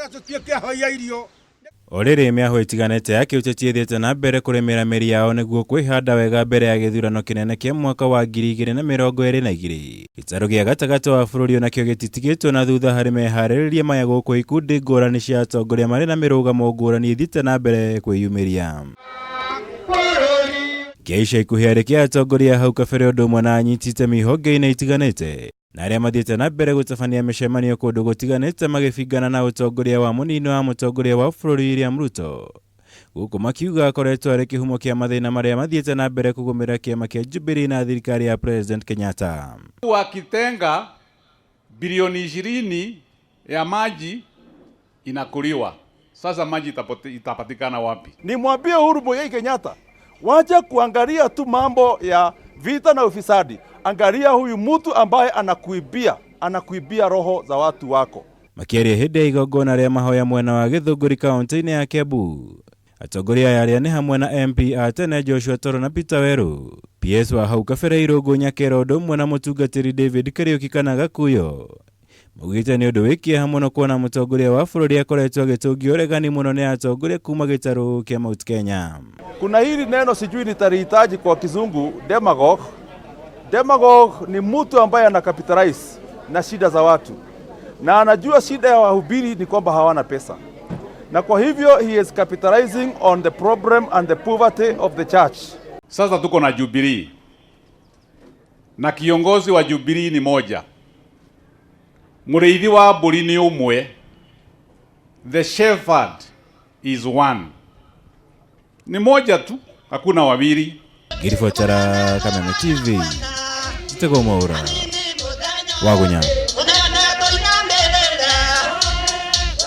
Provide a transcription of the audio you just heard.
Nĩgetha tũtuĩke ahoi a irio. O rĩrĩ mĩahũ ĩtiganĩte ya kĩũteti ĩthiĩte na mbere kũrĩmĩra mĩri yao nĩguo kwĩhanda wega mbere ya gĩthurano kĩnene kĩa mwaka wa 2022. Gĩtarũ gĩa gatagatĩ wa bũrũri onakĩo gĩtitigĩtwo na thutha harĩ meharĩrĩria maya gũkũ ikundi ngũrani cia atongoria marĩ na mĩrũgamo ngũrani ithiĩte na mbere kwĩyumĩria. Kĩa ica ikuhĩ arĩ kĩa atongoria hau kabere ũndũ ũmwe na anyiti itemi honge-inĩ itiganĩte na arĩa mathiĩte na mbere gũtabania mĩcemanio kũndũ gũtiganĩte magĩbingana na ũtongoria wa mũnini wa mũtongoria wa bũrũri William Ruto. Gũkũ makiuga akoretwo arĩ kĩhumo kĩa mathĩna marĩa mathiĩte na mbere kũgũmĩra kĩama kĩa Jubilee na thirikari ya President Kenyatta. Wakitenga bilioni 20 ya maji inakuliwa. Sasa maji itapatikana wapi? Nimwambie Uhuru Muigai Kenyatta, wacha kuangalia tu mambo ya vita na ufisadi, angalia huyu mtu ambaye anakuibia, anakuibia roho za watu wako. Makĩaria hĩndĩ ya igongona rĩa mahoya mwena wa Gĩthũngũri kaunti-inĩ ya Kiambu, atongoria aya arĩa nĩ hamwe na MP a tene Joshua Toro na Peter Weru, PS wa hau kabere Irũngũ Nyakero ũndũ ũmwe na mũtungatĩri David Kariuki kana Gakuyo, maugĩte nĩ ũndũ wĩ kĩeha mũno kuona mũtongoria wa bũrũri akoretwo agĩtũngio ũregani mũno nĩ atongoria kuma gĩtarũ kĩa Mount Kenya. Kuna hili neno sijui nitalihitaji kwa Kizungu, demagogue. Demagogue ni mtu ambaye ana capitalize na shida za watu, na anajua shida ya wahubiri ni kwamba hawana pesa, na kwa hivyo he is capitalizing on the problem and the poverty of the church. Sasa tuko na Jubilee na kiongozi wa Jubilee ni moja, mũrĩithi wa mbũri nĩ ũmwe, the shepherd is one, ni moja tu, hakuna wawili. Ngĩribotera Kameme TV, Njĩtagwo Mwaũra wa Gunya.